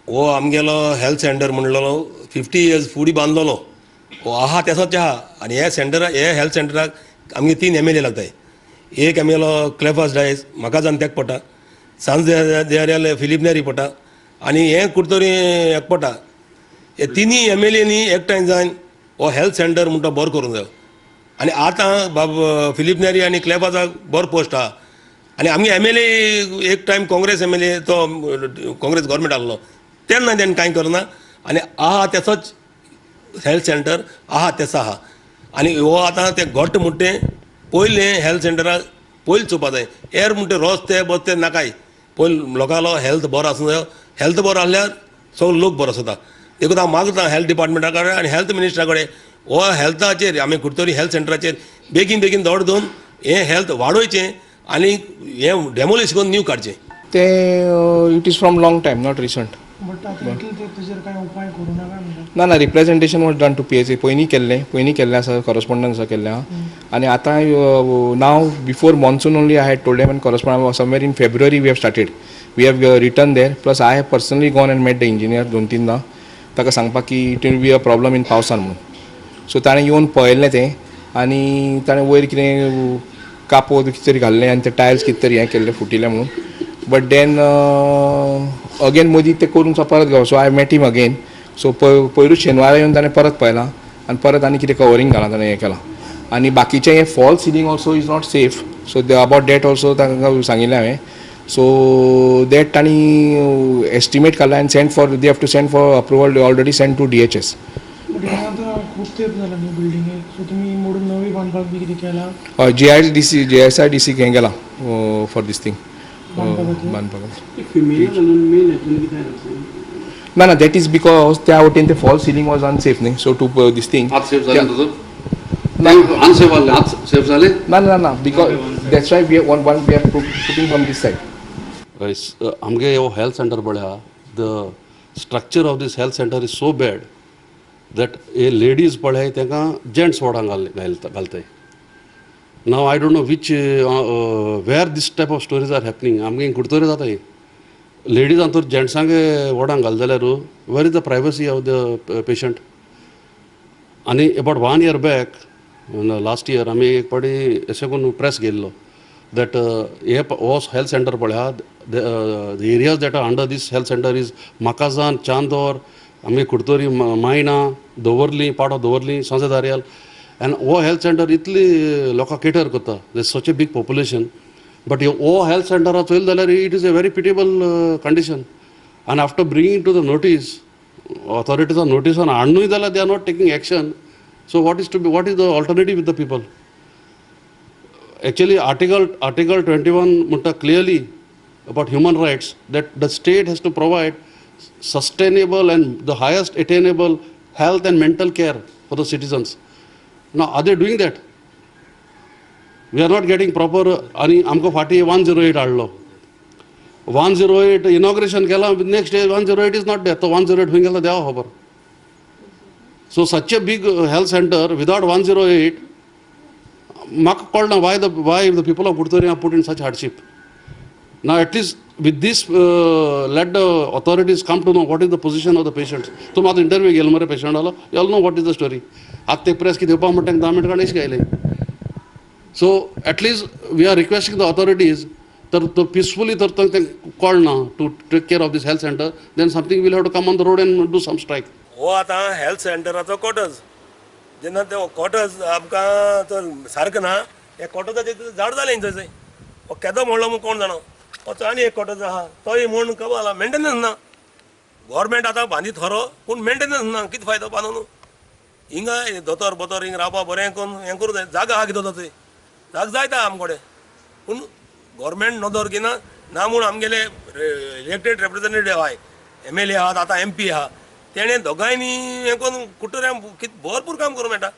हो आमगेलो health centre म्हणलेलो 50 years फुडें बांदलेलो हो आहा तेसोच आहा. आनी हे सेंटरा, हे हेल्थ सेंटराक आमगे तीन एमएलए लागताय. एक आमगेलो क्लेफास डायस म्हाका जावन तेक पडटा, सांज फिलीप नेरी पडटा आनी हे कुडतरी एक पडटा. हे तिनूय एमएलएनी एकठांय जावन हो हेल्थ सेंटर म्हणटा बरो करूंक जायो. आनी आतां बाब फिलीप नेरी आनी क्लेफासाक बरो पोस्ट आहा आनी आमगे एमएलए एक टायम काँग्रेस एमएलए, तो काँग्रेस गव्हर्मेंट आहलो तेन्ना तेणें कांय करना आनी आहा तेसोच हेल्थ सेंटर आहा तेसो आहा. आनी हो आतां ते घट्ट म्हणटे पयलें हेल्थ सेंटराक पयलीं चोवपा जाय. हेर म्हणटे रस्ते बस्ते नाकाय, पयलीं लोकांलो हेल्थ बरो आसूंक जायो. हेल्थ बरो आसल्यार सगलो लोक बरो आसता. देखून हांव मागता हेल्थ डिपार्टमेंटा कडेन आनी हेल्थ मिनिस्टरा कडेन, हो हेल्थाचेर आमी कुडतरी हेल्थ सेंटराचेर बेगीन बेगीन दौड दवरून हें हेल्थ वाडोवचें आनी हें डेमोलिश करून न्यू काडचें. ते it is from long time, not recent. But आतां इतले ते तेजेर कांय उपाय करूं ना काय म्हणटा? ना ना, representation was done to PHC. पयलीं केल्लें, पयलीं केल्लें आसा, कॉरस्पॉन्डन्स आसा केल्लें आहा. आनी आतां now before monsoon only I had told and correspond somewhere in February. We have started, we have written there, plus I have personally gone and met the engineer दोन तीनदां, ताका सांगपाक की it will be a problem in पावसान म्हणून. So ताणें येवन पळयल्लें तें आनी ताणें वयर कितें कापोत कितें तरी घाल्लें आनी ते टायल्स कितें तरी हें केल्लें, फुटिल्लें म्हणून. बट then again मदीं ते करून परत गाव. So I met him again. So पयरूच शेनवारा येवन ताणें परत पळयलां आनी परत आनी कितें कवरींग घालां ताणें, हें केलां. आनी बाकीचें हें false ceiling also is not safe, so about that also तांकां सांगिल्लें हांवें. सो that तांणी एस्टिमेट काडला आनी send for, they have to send for approval, already send to DHS. But हें आतां खूब तेंप जाला न्ही बिल्डिंगेक, सो तुमी मोडून नवी बांदपाक बी कितें केलां? हय, जीआयडीसी, जीएसआयडीसी हें गेलां फॉर दीस थींग. बांदपा खातीर? बांदपा खातीर. फिमेल घालून मेल हातून कितें आसा? ना ना, that is because त्या वटेन ते फॉल्स सिलींग वॉज अनसेफ न्ही, सो टू दीस थींग. आत सेफ जालें तुजो? अनसेफ जालें, आत सेफ जालें? ना ना ना, because that's why we one one we are putting from this side. आमगे हो हेल्थ सेंटर पळय, the structure of this health center is so bad that a ladies पळय, तांकां जेंट्स वॉर्डांक घालताय. Now I don't know which where this type of stories are happening. आमगे कुडतरी जाता ही. लेडीजान तर जेंट्सांक वॉर्डांक घाल जाल्यार where is the privacy of the patient? आनी about one year back, last year, आमी एक पाटी अशें करून प्रेस गेल्लो that हे हो हेल्थ सेंटर पळय, the areas that are under this health center is Macazana, Chandor, आमगे कुडतरी, मायणा, दवर्ली, पार्ट ऑफ दवर्ली, सांजे दारयाल. एंड हो हेल्थ सेंटर इतली लोकांक केटर करता, there such a big population, but हो हेल्थ सेंटराक चोयलें जाल्यार it is a very pitiable condition. आनी after bringing to the notice, ऑथॉरिटीचा नोटीसान हाडनूय जाल्यार they are not taking action. So what is to be, what is the alternative with the people? Actually, article 21 म्हणटा clearly about human rights, that the state has to provide sustainable and the highest attainable health and mental care for the citizens. Now, are they doing that? We are not getting proper. आनी आमकां फाटीं 108 हाडलो, 108 inauguration केलां, next day 108 is not there. तो 108 खंय गेलो देवा खबर. So such a big health center without 108, म्हाका कळना why the people of Curtorim are put in such hardship. Now at least with this, let the authorities come to know what is the position of the patients. तुमी आतां interview घेयलो मरे पेशंटालो, you all know what is the story. आतां ते press कितें येवपा म्हणटा, 10 मिनटां काडून आयले. So at least we are requesting the authorities, तर तो पिसफुली तर तें कळना to take care of this health center, then something will have to come on the road and do some strike. हो आतां हेल्थ सेंटराचो क्वॉर्टर्स, जेन्ना ते क्वॉर्टर्स आमकां तो सारकें ना, हे क्वॉर्टर्साचें झाड जालें थंयसर. हो केदो म्हणलो म्हूण कोण जाणा. हो आनी एक क्वॉर्टर्स आहा, तोय म्हूण खबर आसा मेंटेनन्स ना. गोवोरमेंट आतां बांदीत खरो, पूण मेंटेनन्स ना. कितें फायदो बांदून? हिंगा दोतोर बोतोर हिंगा रावपा बरें करून हें करूं जाय. जागा आहा कितें थंय, जाग जायता आम कडेन, पूण गोवोरमेंट नदर घेना ना. म्हूण आमगेले इलेक्टेड रिप्रेझेंटेटीव आहाय, एमएलए आहात, आतां एमपी आहा, तेणें दोगांयनी हें करून कुडटऱ्यां कितें भरपूर काम करूं मेळटा.